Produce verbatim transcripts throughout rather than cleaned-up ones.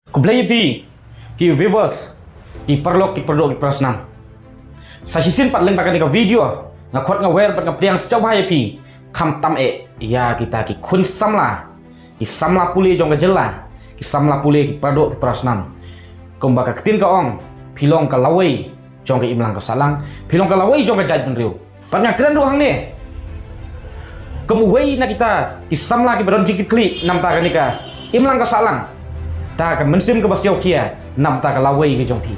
Khublei ïa phi ki viewers, ki paralok, ki paradoh, ki parasnam. Sa shisien pat lyngba kane ka video nga khot, nga wer bad nga pdiang sngewbha ïa phi, khamtam eh ïa kita ki khun samla, ki samla pule jong ka jylla, ki samla pule, ki paradoh, ki parasnam. Kumba ka ktien ka ong, phi long ka lawei jong ka imlang ka sahlang, phi long ka lawei jong ka jaitbynriew. Bad nga kren ruh hangne kum uwei na kita ki samla kiba don jingkitkhlieh namta kane ka imlang ka sahlang, da ka mynsiem kaba siaw khia namta ka lawei ka jong phi.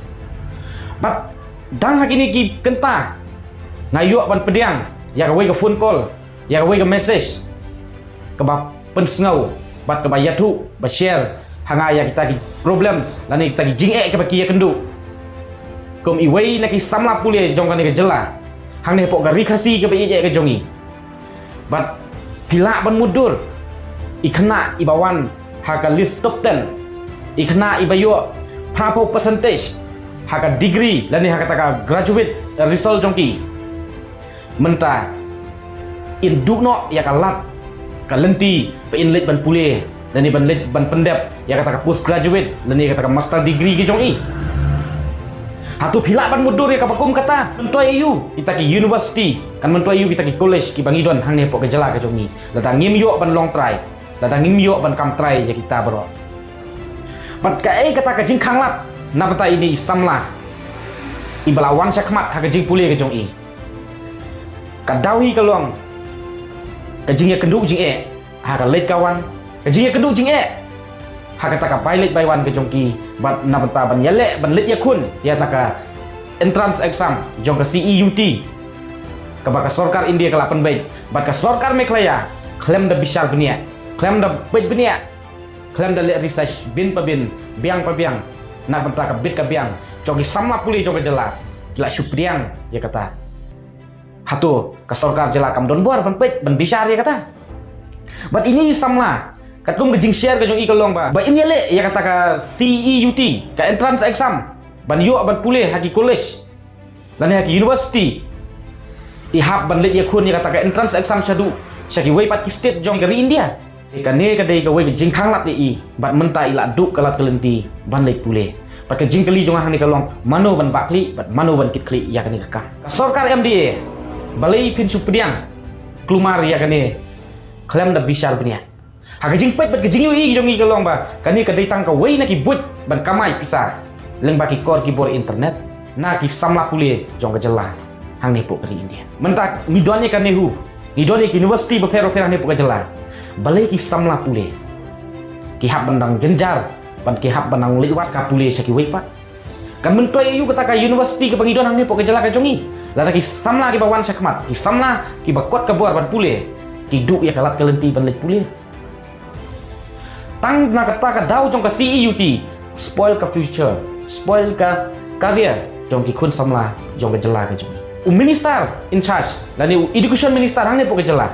Bad dang ha kine ki kynta nga ïoh ban pdiang ïa kawei ka phone call, ïa kawei ka message kaba pynsngew bad kaba ïathuh, ba share ha nga ïa kita ki problems lane kita ki jingeh kiba ki ïakynduh. Kum iwei na ki samla pule jong kane ka jylla hangne hapoh ka Ri Khasi kaba ïeit eh ka jong i. Bad phi lah ban mutdur, i khynnah iba wan ha ka list top ten, i khynnah iba ïoh phraphew percentage ha ka degree lane ha kata ka graduate result jong ki. Mynta in duh noh ïa ka lad ka lynti ba in leit ban pule lane ban leit ban pyndep ïa kata ka post graduate lane kata ka master degree ka jong i. Hato phi lah ban mutdur ïa kaba kum kata? Myntoi aïu kita ki university, kan myntoi aïu kita ki college kiba ngi don hangne hapoh ka jylla ka jong ngi, lada ngim ïoh ban long trai, lada ngim ïoh ban kam trai ïa kita baroh? Bad kaei kata ka jingkhanglad na bynta ine i samla iba la wan shakhmat ha ka jingpule ka jong i? Ka daw hi ka long ka jingïakynduh jingeh ha ka leit ka wan, ka jingïakynduh jingeh ha kata ka bai leit bai wan ka jong ki, bad na bynta ban ïaleh ban leit ïakhun ïa kata ka entrance exam jong ka C E U T kaba ka sorkar India ka la pynbeit, bad ka sorkar Meghalaya khlem da bishar bniah, khlem da peit bniah, khlem da leh research bin pa bin, biang pa biang, na bynta ka bit ka biang jong ki samla pule jong ka jylla, ki la shu pdiang ïa kata. Hato ka sorkar jylla kam don bor ban peit ban bishar ïa kata? Bad ine i samla, katkum ka jingshare ka jong i ka long ba, ba in ïaleh ïa kata ka C E U T, ka entrance exam, ban ïoh ban pule ha ki college lane ha ki university, i hap ban leit ïakhun ïa kata ka entrance exam shaduh sha kiwei pat ki state jong ka ri India. Kane ka dei kawei ka jingkhanglad ïa i, bad mynta i la duh ka lad ka lynti ban leit pule. Bad ka jingkylli jong nga hangne ka long, mano ban bah khlieh bad mano ban kit khlieh ïa kane ka kam? Ka sorkar M D A, balei phin shu pdiang kulmar ïa kane khlem da bishar bniah? Ha ka jingpeit bad ka jingïohi jong ngi ka long ba kane ka dei tang kawei na ki buit ban kamai pisa lyngba ki kor ki bor internet na ki samla pule jong ka jylla hangne hapoh ka ri India. Mynta ngi don ïa ka NEHU, ngi don ïa ki university bapher bapher hangne hapoh ka jylla. Balei ki samla pule ki hap ban dang jynjar, ban ki hap ban dang leit wad ka pule sha kiwei pat? Kan myntoi aïu kata ka university kaba ngi don hangne hapoh ka jylla ka jong ngi, lada ki samla kiba wan shakhmat, ki samla kiba kot ka bor ban pule, ki duh ïa ka lad ka lynti ban leit pule? Tang na kata ka daw jong ka C E U T, spoil ka future, spoil ka career jong ki khun samla jong ka jylla ka jong ngi. U minister in charge lane u education minister hangne hapoh ka jylla,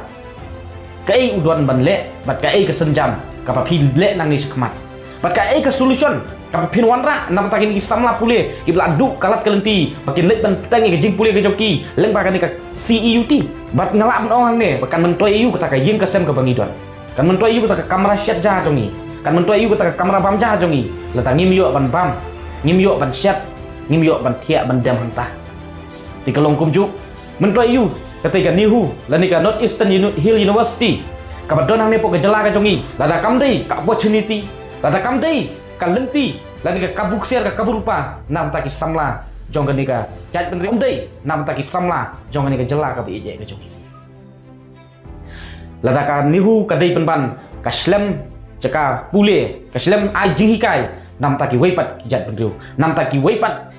kaei u don ban leh bad kaei ka sienjam kaba phi leh nangne shakhmat? Bad kaei ka solution kaba phin wanrah na bynta kine ki samla pule kiba la duh ka lad ka lynti ba kin leit ban bteng ïa ka jingpule ka jong ki lyngba kane ka C E U T? Bad nga lah ban ong hangne ba kan myntoi aïu kata ka ïing ka sem kaba ngi don? Kan myntoi aïu kata ka kamra shet ja jong ngi? Kan myntoi aïu kata ka kamra bam ja jong ngi lada ngim ïoh ban bam, ngim ïoh ban shet, ngim ïoh ban thiah ban dem hangta? Te ka long kumjuh, myntoi aïu kata ka NEHU lane ka North Eastern Uni-, Hill University kaba don hangne hapoh ka jylla ka jong ngi, lada kam dei ka opportunity, lada kam dei ka lynti lane ka kabu ksiar ka kabu rupa na bynta ki samla jong kane ka jaitbynriew, kam dei na bynta ki samla jong kane ka jylla kaba ïeit ka jong ngi? Lada ka NEHU ka dei pynban ka shlem jaka pule, ka shlem ai jinghikai na bynta kiwei pat ki jaitbynriew, na bynta kiwei pat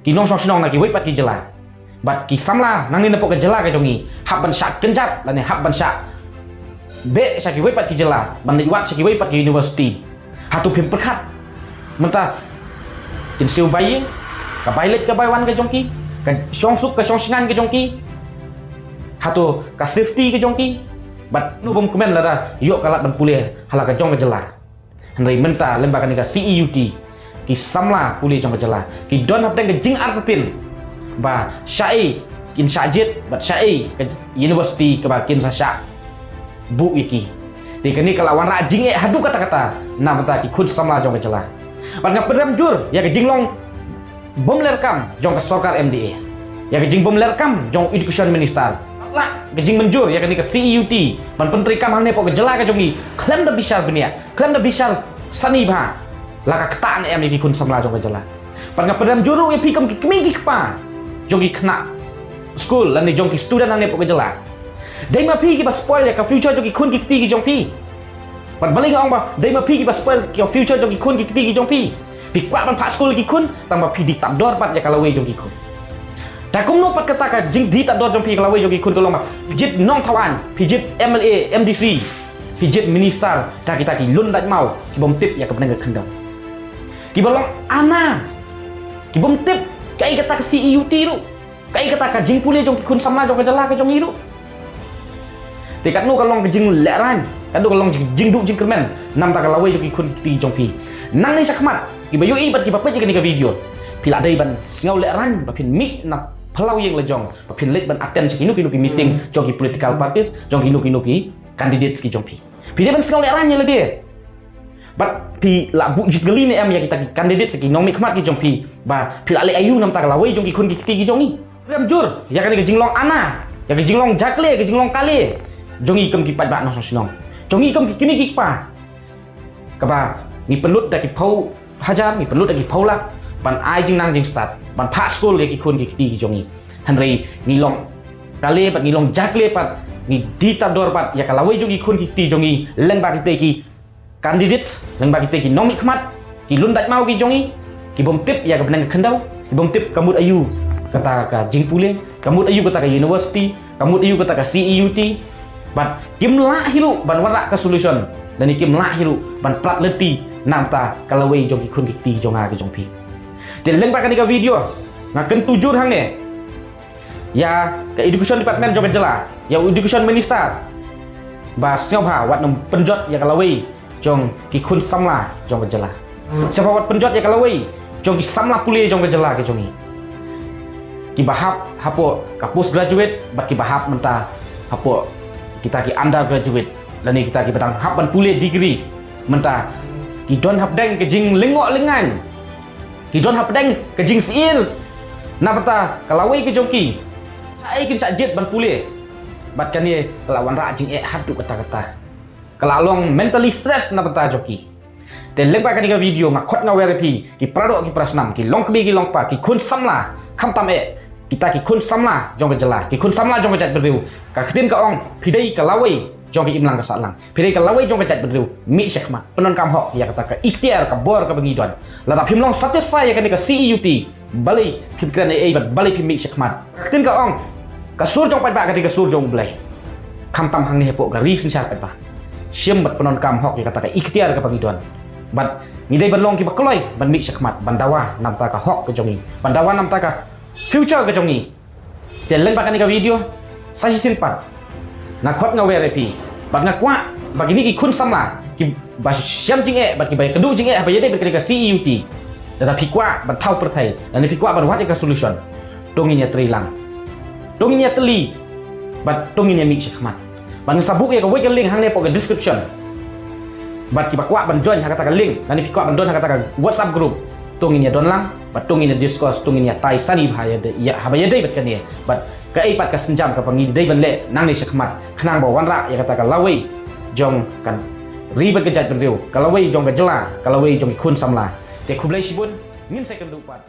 ki nongshong shnong na kiwei pat ki jylla. Bad ki samla nangne napoh ka jylla ka jong ngi hap ban shah kynjat lane hap ban shah beh sha kiwei pat ki jylla ban leit wad sha kiwei pat ki university. Hato phim pyrkhat mynta kin siew bai ïing, ka bai leit ka bai wan ka jong ki, ka shong suk ka shong shngaiñ ka jong ki, hato ka safety ka jong ki? Bad no bym kmen lada ïoh ka lad ban pule ha la ka jong ka jylla. Hynrei mynta lyngba kane ka C E U T, ki samla pule jong ka jylla ki don hapdeng ka jingartatien ba shaei kin shah jied bad shaei ka university kaba kin sa shah buh ïa ki. Te kane ka la wanrah jingeh haduh katta katta na bynta ki khun samla jong ka jylla. Bad nga pynrem jur ïa ka jinglong bym leh kam jong ka sorkar M D A, ïa ka jingbym leh kam jong Education Minister. Lah ka jingmynjur ïa kane ka C E U T ban pyntreikam hangne hapoh ka jylla ka jong ngi khlem da bishar bniah, khlem da bishar sani bha. La ka ktah ne em ïa ki khun samla jong ka jylla. Bad nga pynrem jur ruh ïa phi kum ki kmie ki kpa jong ki khynnah skul lane jong ki student hangne hapoh ka jylla. Dei ma phi kiba spoil ïa ka future jong ki khun ki kti ki jong phi. Bad balei nga ong ba dei ma phi kiba spoil ïa ka future jong ki khun ki kti ki jong phi? Phi kwah ban phah skul ki khun tang ba phi die tad dor pat ïa ka lawei jong ki khun. Da kumno pat kata ka jingdie tad dor jong phi ïa ka lawei jong ki khun ka long ba phi jied nongthaw aiñ, phi jied M L A, M D C, phi jied minister da kita ki lun dait maw kibym tip ïa ka bneng ka khyndew, kiba long ana, kibym tip kaei kata ka C E U T ruh, kaei kata ka jingpule jong ki khun samla jong ka jylla ka jong ngi ruh. Te katno ka long ka jinglehraiñ, katno ka long jing, jingduh jingkyrmen namta ka lawei jong ki khun ki kti jong phi. Nangne shakhmat kiba ïohi bad kiba peit ïa kane ka video, phi la dei ban sngew lehraiñ ba phin mih na phyllaw ïing la jong, ba phin leit ban attend sha kino kino ki meeting jong ki political parties, jong kino kino ki candidates ki jong phi. Phi dei ban sngew lehraiñ ïa lade. Bad phi la buh jingkylli ne em ïa kita ki candidate, ki nongmihkhmat ki jong phi, ba phi la leh aïu namta ka lawei jong ki khun ki kti ki jong ngi? Rem jur ïa kane ka jinglong ana, ïa ka jinglong jakle, ka jinglong kale jong ngi kum ki paidbah nongshong shnong, jong ngi kum ki kmie ki kpa, kaba ngi pynlut da ki phew hajar, ngi pynlut da ki phew lak ban ai jingnang jingstad, ban phah skul ïa ki khun ki kti ki jong ngi. Hynrei ngi long kale bad ngi long jakle pat, ngi die tad dor pat ïa ka lawei jong ki khun ki kti jong ngi lyngba kita ki candidate, lyngba kita ki nongmihkhmat, ki lun dait maw ki jong ngi, kibym tip ïa ka bneng ka khyndew, kibym tip ka mut aïu kata ka jingpule, ka mut aïu kata ka university, ka mut aïu kata ka C E U T. Bad kim lah hi ruh ban wanrah ka solution, lane kim lah hi ruh ban prat lynti namta ka lawei jong ki khun ki kti jong nga ki jong phi. Te lyngba kane ka video nga kyntu jur hangne ïa ka education department jong ka jylla, ïa u education minister, ba sngewbha wat nym pynjot ïa ka lawei jong ki khun samla jong ka jylla. Sngewbha wat pynjot ïa ka lawei jong ki samla pule jong ka jylla ka jong ngi, kiba hap hapoh ka post graduate bad kiba hap mynta hapoh kita ki undergraduate, lane kita kiba dang hap ban pule degree mynta. Ki don hapdeng ka jinglyngngoh lyngngan, ki don hapdeng ka jingsyier na bynta ka lawei ka jong ki. Shaei kin shah jied ban pule? Bad kane ka la wanrah jingeh haduh katta katta, ka la long mentally stress na bynta jong ki. Te lyngba kane ka video nga khot nga wer ïa phi ki paradoh ki parasnam, ki longkmie ki longkpa, ki khun samla, khamtam eh kita ki khun samla jong ka jylla, ki khun samla jong ka jaitbynriew. Ka ktien ka ong, phi dei ka lawei jong ka imlang ka sahlang, phi dei ka lawei jong ka jaitbynriew, mih shakhmat, pyndonkam hok ïa kata ka iktiar ka bor kaba ngi don. Lada phim long satisfy ïa kane ka C E U T, balei phim kren ei ei bad balei phim mih shakhmat? Ka ktien ka ong, ka sur jong paidbah ka dei ka sur jong U Blei. Khamtam hangne hapoh ka ri synshar paidbah, shim bad pyndonkam hok ïa kata ka iktiar kaba ngi don. Bad ngi dei ban long kiba kloi ban mih shakhmat, ban dawa namta ka hok ka jong ngi, ban dawa namta ka future ka jong ngi. Te lyngba kane ka video, sa shisien pat nga khot nga wer ïa phi, bad nga kwah ba kine ki khun samla kiba shem jingeh bad kiba ïakynduh jingeh haba ïadei bad kane ka C E U T, lada phi kwah ban thaw pyrthei, lane phi kwah ban wad ïa ka solution, to ngin ïatreilang, to ngin ïatylli, bad to ngin ïamih shakhmat. Bad ngan sa buh ïa kawei ka link hangne hapoh ka description. Bad kiba kwah ban join ha kata ka link, lane phi kwah ban don ha kata ka WhatsApp group, to ngin ïadon lang bad to ngin ïa discuss, to ngin ïatai sani bha ïa, ïa haba ïadei bad kane, bad kaei pat ka sienjam kaba ngi dei ban leh nangne shakhmat khnang ba wanrah ïa kata ka lawei jong ka ri bad ka jaitbynriew, ka lawei jong ka jylla, ka lawei jong ki khun samla. Te khublei shibun, ngin sa ïakynduh pat.